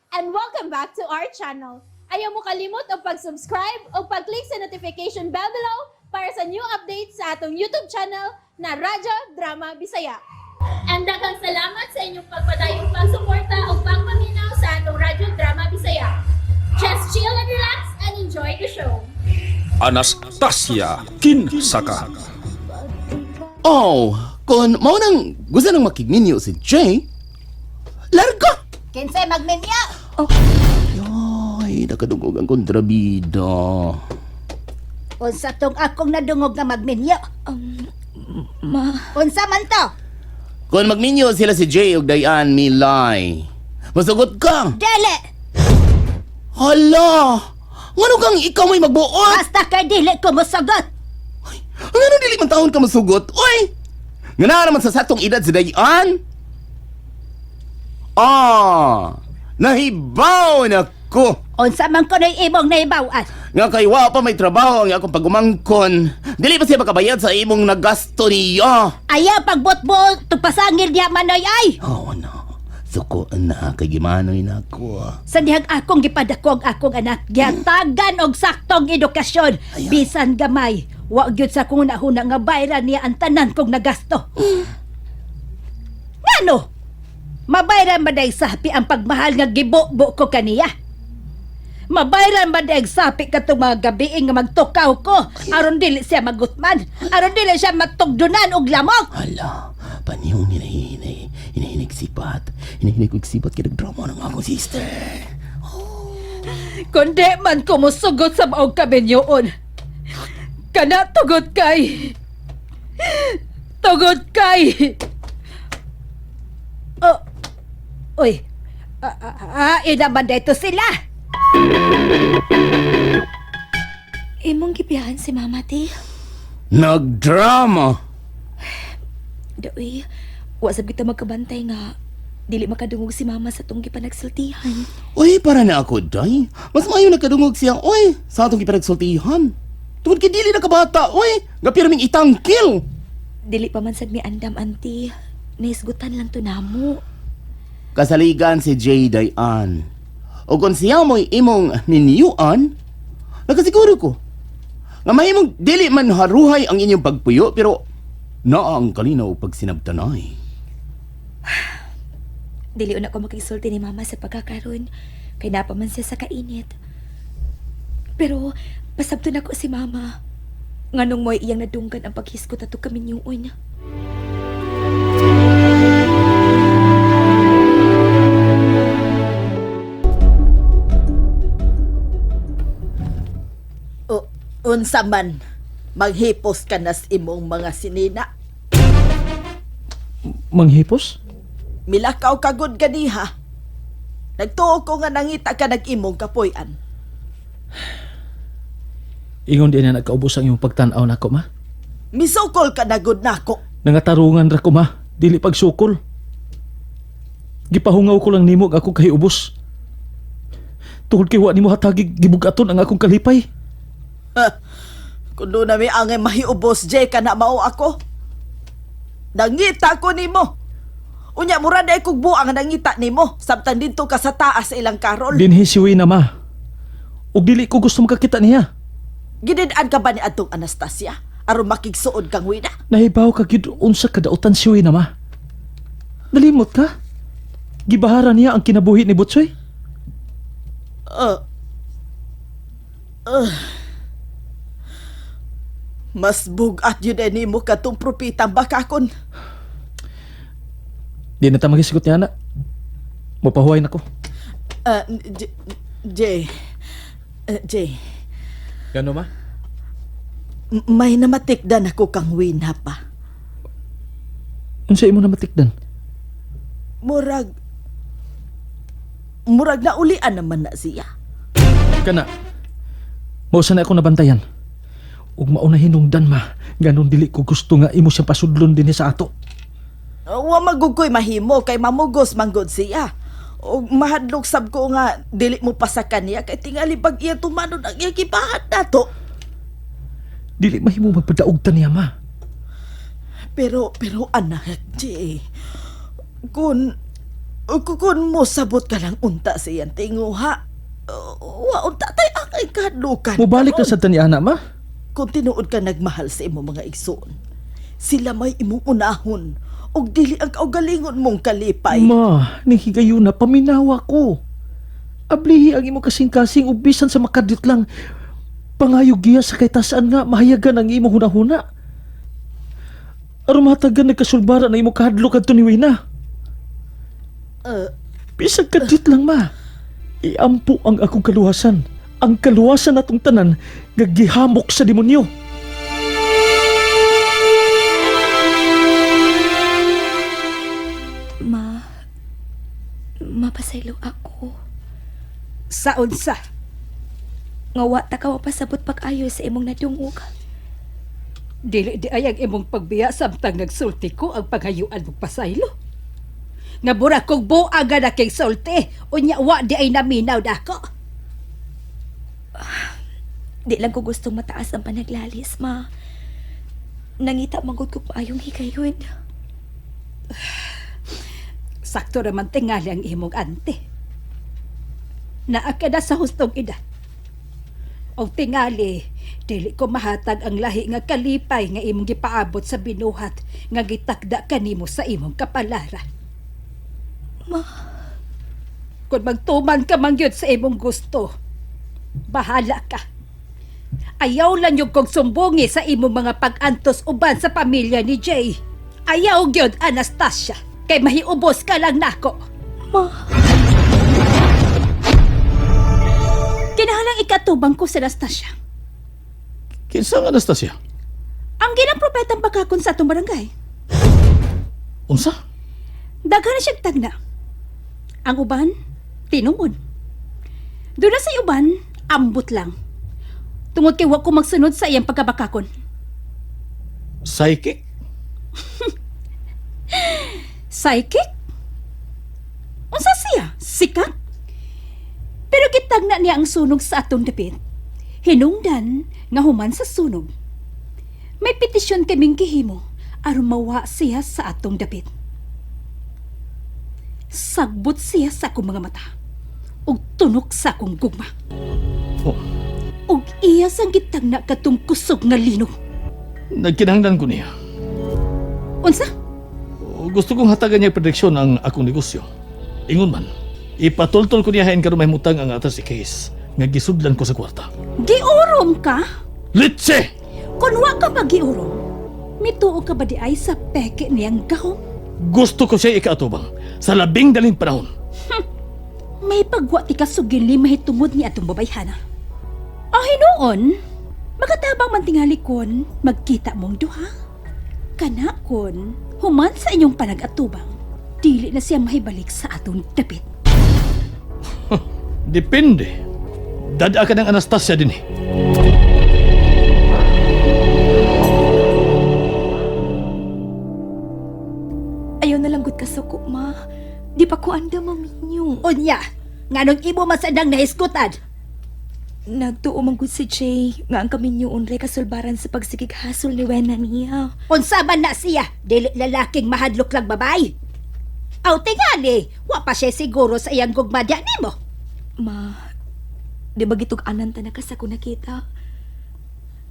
And welcome back to our channel. Ayaw mo kalimot og pag-subscribe o pag-click sa notification bell below para sa new updates sa atong YouTube channel na Radyo Drama Bisaya. And daghang salamat sa inyong pagpadayong pagsuporta o pagpaminaw sa atong Radyo Drama Bisaya. Just chill and relax and enjoy the show. Anastasia Kinsaka. Oh, kung mao nang gusto nang makigminyo si Jay, larga! Kinsay magminyo? Ay, nakadungog ang kontrabida. Unsa tong akong nadungog nga magminyo? Ma, Unsa man to? Kung magminyo sila si Jay ug Diane Milay, masugot ka! Dili! Hala! Ngano kang ikaw may magbuot? Basta kay dili ko mosugot. Ngano dili man taon ka masugot? Oy! Ngano naman sa satong edad si Diane? Ah! Nahibaw na ko! Unsa man kuno'y imong nahibaw-an? Nga kay wa pa may trabaho ang akong pagumangkon. Dili pa siya makabayad sa imong nagasto niya. Ayaw pagbotbot tupasangil niya manoy ay. Oh, no. Suko na kay gimanoy na ako. Sa dihang akong gipadako ang akong anak, gihatagan og saktong edukasyon. Bisan gamay, wa gyud sa kong nahuna nga bayran niya ang tanan kong nagasto. Ngano? Mabayran ba day sapi ang pagmahal nga gibubo ko kaniya? Mabayran ba day sapi katong mga gabi nga magtukaw ko aron dili siya magutman, aron dili siya matugdunan og lamok? Hala, panihong hinahinay. Hinahinig sipat. Hinahinig og sipat kay nagdrama ng akong sister. Kundi man ko mosugot sa maog kaminyoon. Kana tugot kay. Tugot kay. Oh. Uy. Ah, ah, ah, ina man dito sila. imong gibiyahan si Mama ti. Nagdrama! Doy, wa sab kita magkabantay nga dili makadungog si Mama sa tong gipanagsultihan. Uy, para na ako, day. Mas maayo nagkadungog siya, uy, sa atong gipanagsultihan. Tungod kay dili na kabata, uy. Nga pirming itangkil. Dili pa man sad mi andam anti. Nahisgutan lang to namo. Kasaligan si Jay Dayan. O kung siya mo'y imong miniyuan, nakasiguro ko. Nga mahimong dili man haruhay ang inyong pagpuyo, pero naa ang kalinaw pag sinabtanay. Dili una ko makisulti ni Mama sa pagkakaron kay napa man siya sa kainit. Pero pasabto nako si Mama. Nganong mo'y iyang nadunggan ang paghisgot ato kaminyoon. O, unsa man, maghipos ka nas imong mga sinina. Manghipos? Milakaw ka gud ganiha. Nagtuo ko nga nangita ka nag-imong kapoy-an. Ingon di na nagkaubos ang imong pagtan-aw nako ma. Misukol ka na gud nako. Nangatarungan ra ko ma, dili pagsukol. Gipahungaw ko lang nimo ang akong kahiubos. Tungod kay wa nimo hatagi gibugaton ang akong kalipay. Kung doon na may angay mahiubos, Jay, ka na mao ako. Nangita ko nimo. Unya, mura na kog buang nangita nimo. Samtang dito ka sa taas sa ilang karol. Dinhi si Wina ma. Ug dili ko gusto makakita niya. Gidid-an ka ba ni atong Anastasia? Aron makigsuod kang wina? Nahibaw ka gyud unsa kadautan si Wina ma. Nalimot ka? Gibahara niya ang kinabuhi ni Butsoy. Mas bugat yun eh nimo katong propitang bakakon. Di na ta magisgot niya na. Mopahuway na ko. Ah, J- Jay. Jay, Gano ma? may namatikdan ako kang wina pa. Unsa imo namatikdan? Murag... Murag na ulian naman na siya. Kana. Mao sa na ako nabantayan. Ug mao na hinungdan ma, ganon dili ko gusto nga imo siyang pasudlon dinhi sa ato. Wa magugoy mahimo kay mamugos manggod siya. O mahadlok sab ko nga dili mo pasakan niya kay tingali bag iya tumanon ang iya gibahat nato. Dili mahimo magpadaog ta niya ma. Pero pero anak, Jay, kung Kung mo sabot ka lang unta sa iyang tinguha, wa unta tay angay kahadlukan. Mubalik na sa tani ana ma. Kung tinuod ka nagmahal sa imong mga igsoon, sila may imong unahon ug dili ang kaugalingon mong kalipay. Ma, ning higayuna paminawa ko. Ablihi ang imong kasing-kasing ug bisan sa makadiyot lang. Pangayo giya sa kaytasan nga mahayagan ang imong hunahuna. Aron mahatagan nagkasulbara na imong kahadlok kadto ni Wina. Bisag kadiyot lang ma. Iampo ang akong kaluwasan. Ang kaluwasan natong tanan nga gihamok sa demonyo. Ma, mapasaylo ako. Sa unsa? Nga wa ta ka mapasabot pag-ayo sa imong nadungog. Dili di ay ang imong pagbiya samtang nagsulti ko ang paghayuan mong pasaylo. Nga mura kog buag na kay sulti, unya wa di ay naminaw dako. Di lang ko gustong mataas ang panaglalis, ma. Nangita manggod ko paayong higayon. Sakto raman tingali ang imong ante. Naa ka na sa hustong edad. Og tingali, dili ko mahatag ang lahi nga kalipay nga imong gipaabot sa binuhat nga gitakda kanimo sa imong kapalaran. Ma, Kung magtuman ka man gyud sa imong gusto, bahala ka. Ayaw lang yung kong sumbungi sa imong mga pag-antos uban sa pamilya ni Jay. Ayaw gyud, Anastasia, kay mahiubos ka lang nako. ma. Kinahalang ikatubang ko si Anastasia. Kinsa nga Anastasia? Ang ginang propetang bakakon sa atong barangay. Unsa? Daghan na siyang tagna. Ang uban, tinuod. Doon na sa uban, ambot lang. Tungod kay wa ko magsunod sa iyang pagkabakakon. Psychic? Psychic? Unsa siya? Sikat? Pero gitagna niya ang sunog sa atong dapit. Hinungdan nga human sa sunog. May petisyon kaming gihimo aron mawa siya sa atong dapit. Sagbot siya sa akong mga mata ug tunok sa akong gugma. Oh, Ug iya sang gitagna katong kusog nga linog. nagkinahanglan ko niya. Unsa? Gusto kong hatagan niya prediksyon ang akong negosyo. Ingon man, ipatultol ko niya hain karon mahimutang ang atas si case nga gisudlan ko sa kwarta. Giurom ka? Litse! Kun wa ka magiurom, mituo ka ba di ay sa peke niyang gahom? Gusto ko siya ikaatubang sa labing daling panahon. May pagwa ti kasugili mahitungod ni atong babayhana. O hinuon, makatabang man tingali kon magkita mong duha. Kana kon, human sa inyong panag-atubang, dili na siya mahibalik sa atong dapit. Depende. Dada ka ng Anastasia din eh. Ayaw na lang gud kasuko, ma. Di pa ko anda maminyo. Unya, nganong imo man sa nang nahisgutan? Nagtuo man gud si Jay nga ang kaminyoon ray kasulbaran sa pagsigig hasol ni Wena niya. Unsa man na siya, dili lalaking mahadlok lang babay. Aw tingali, wa pa siya siguro sa iyang gugma diya nimo. Ma, di ba gitug-anan ta na ka sa nakita?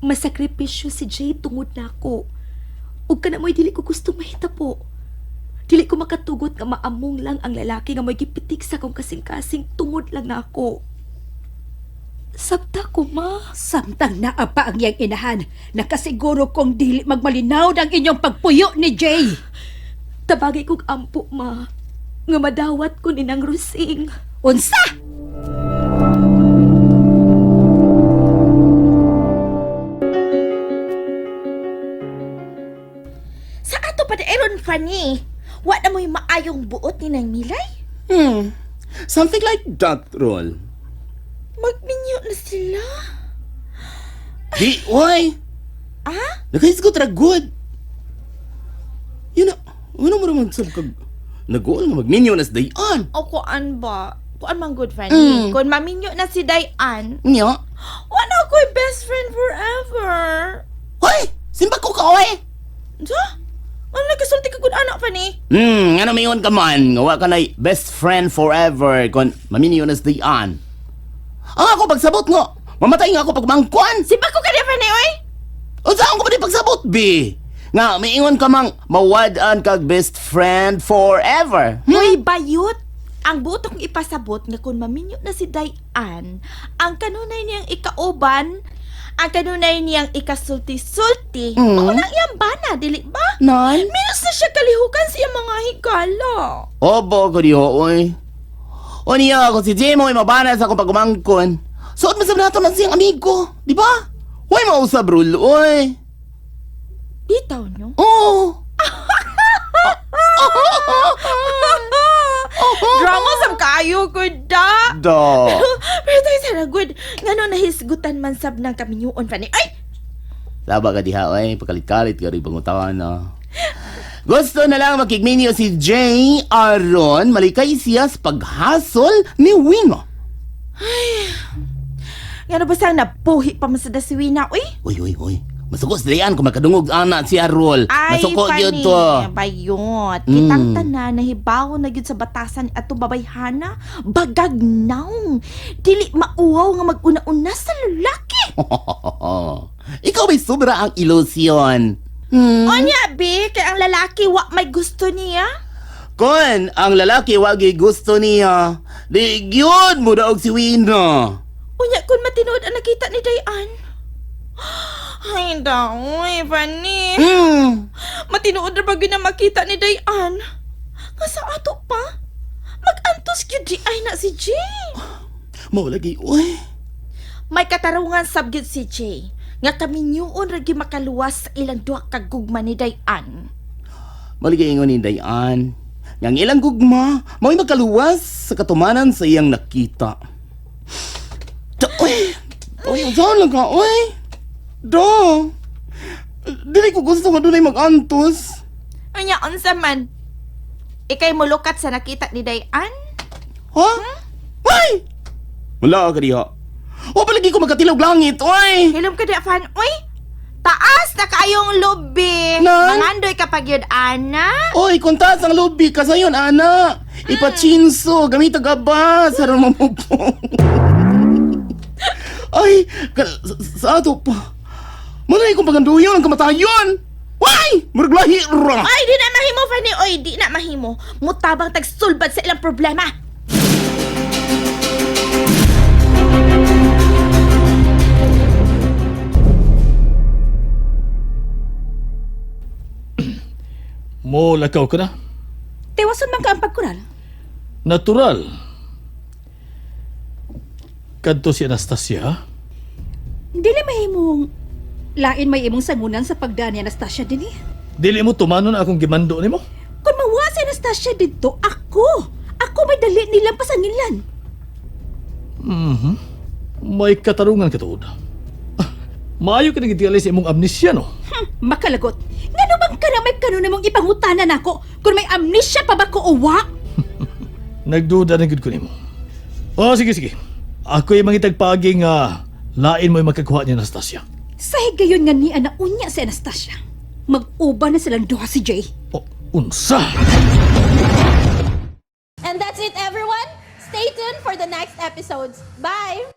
Masakripisyo si Jay tungod nako. Ug kana mo'y dili ko gusto mahitapo. Dili ko makatugot nga maamong lang ang lalaki nga mo'y gipitik sa akong kasing-kasing tungod lang nako. Sabta ko, ma. Samtang naa pa ang iyang inahan, nakasiguro kong dili magmalinaw ng inyong pagpuyo ni Jay. Tabagay kog ampo, ma. Nga madawat ko ninang Rusing. Unsa? Sa ato pa eron Fanny, wa na mo'y maayong buot ni Nang Milay? Something like that, Rol. Magminyo na sila. Di, why? Ah? Nakahisgot ra good. Yun na, wala mo naman sab kag nag-uol nga magminyo nas dayon. O kuan ba? Kuan man good Fanny. Kung maminyo na si Dayan, Nya? wa na ako'y best friend forever. Hoy! Simba ko ka, oy! Unsa? Ano nagkasulti ka gud anak, Fanny? Ano mayon ka man, nga wa ka na'y best friend forever kung maminyo na sa Dayan. Ang ako pagsabot nga, mamatay nga ako pag mangkuan. Sipa ko kaniya, Fanny, oy! Unsa ko pa di pagsabot, bi? Nga, miingon ka mang mawad-an kag best friend forever. Hoy, bayot! Ang buot akong ipasabot nga kung maminyo na si Dayan, ang kanunay niyang ikauban, ang kanunay niyang ikasulti-sulti, mao na ang iyang bana, dili ba? Nan? Minus na siya kalihukan sa iyang mga higala. Obo ko diho, oy. O niya, kung si Jemo ay mabana sa akong pagumangkon, suot mo sa nato man siyang amigo, di ba? Huwag mausab rule, oy. Bitaw nyo? Oo. Drama sab kayo ko da. Do. Pero tayo sana good. Ngano nahisgutan man sab ng kaminyuon Fanny. Ay! Laba ka diha, oy. Pakalit-kalit ka rin pangutawan, no. Gusto na lang makigminyo si Jay Aron malikay siya sa paghasol ni Wino. Ngano ba sang nabuhi pa man sa si Wina, uy? Uy, uy, uy. Masuko sa Dayan kung makadungog ana si Arol. Ay, Masuko Fanny, yun to. Bayot. Kitang tanan nahibaw na gyud sa batasan ato babayhana, bagag naong. Dili mauwaw nga maguna-una sa lalaki. Ikaw may sobra ang ilusyon. Onya, bi, kay ang lalaki wa may gusto niya. Kon ang lalaki wagi gusto niya, di gyud mo daog si Wino. Unya kun matinuod ang nakita ni Dayan. Ay, daoy, Fanny. Matinuod ra ba gyud na makita ni Dayan? Nga sa ato pa, mag-antos gyud di ay na si Jay. Mao lagi oy. May katarungan sab gyud si Jay nga kaminyuon ra gyud makaluwas sa ilang duha ka gugma ni Dayan. Mao lagi ingon ni Dayan. Nga ang ilang gugma, mao'y makaluwas sa katumanan sa iyang nakita. Da, oy! Oy, unsaon lang ka, oy! Do! Dili ko gusto nga dunay mag-antos. Unya unsa man? Ikay mulukat sa nakita ni Dayan? Ha? Ay! Wala ka diha. O palagi ko magkatilog langit, oy! Hilom ka di fan, uy! Taas na kayong lubi. Nan? Mangandoy ka pag yun, ana. Oy, kung taas ang lubi ka sayon, ana. Ipachinso, gamit ang gaba, sa mamupong. Ay, sa ato pa. Malay kong paganduyon ang kamatayon. Why? Muraglahi ra. Ay, di na mahimo, Fanny. Oy, di na mahimo. Mutabang tagsulbad sa ilang problema. Mo lakaw ka na. Tiwason man ka ang pagkural. Natural. Kadto si Anastasia. Dili mahimong lain may imong sangunan sa pagdaan ni Anastasia dinhi. Dili mo tumanon akong gimando nimo. Kung mawa si Anastasia didto, ako! Ako may dali nilang pasangilan. May katarungan ka tuod. Ah, Maayo ka nagitiali sa imong amnesia no. Makalagot. Ngano bang ka na may kanon mong ipangutanan ako kung may amnesia pa ba ko o wa? Nagduda na gud ko nimo. Oh, sige sige. Ako'y mangitagpagi nga lain mo'y makakuha ni Anastasia. Sa higayon nga niya na unya si Anastasia. Mag-uba na silang duha si Jay. O, unsa? And that's it, everyone. Stay tuned for the next episodes. Bye!